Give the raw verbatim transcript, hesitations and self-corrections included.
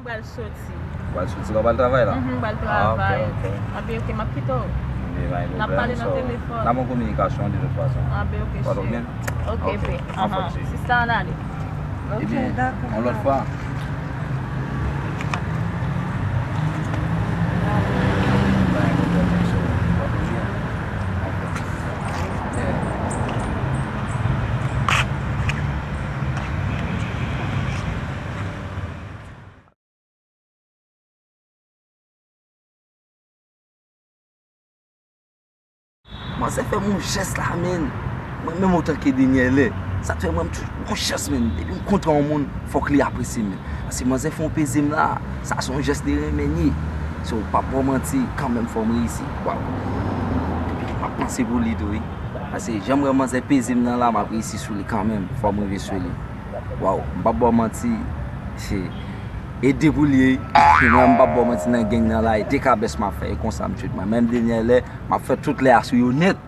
Pral soti. Pral soti la, pral travay la. Mhm, pral Ah, ok, travay. ok. Anben, ok, m ap kite w. Ebyen, pa gen N ap pwoblèm. pale nan So, telefòn. n ap an kominikasyon de tout fason. Anben, ok, Pas tout cheri. byen? Ok, Ok, bè. an fòm, Ahan. cheri. Sista, ann ale. Ebyen, dakò. Yon lòt fwa. Pa gen pwoblèm, so, pa gen pwoblèm. Ok. Yeah. Manzè fè m yon jès la, menn. Mwen menm, otanke Denyèlè, sa t fè mwen m toujou yon jès, menn. Depi m kontre yon moun, fòk li apresye m, menn. Paske manzè fè yon peze m la, sa se yon jès de renmen li ye. So, m p ap ba w manti, kanmenm fò m reyisi. Waw. Epi m ap panse pou li tou, wi. Paske jan m wè manzè peze m nan la, m ap reyisi sou li kanmenm. Fò m rive sou li. Waw, m p ap ba w manti. Se e de pou li ye, wi. Mwen, m p ap ba w manti, nan gang nan la, e de kabès m ap fè, e konsa m tchwit mwen. Menm Denyèlè, m ap fè tout lè a sou yo nèt.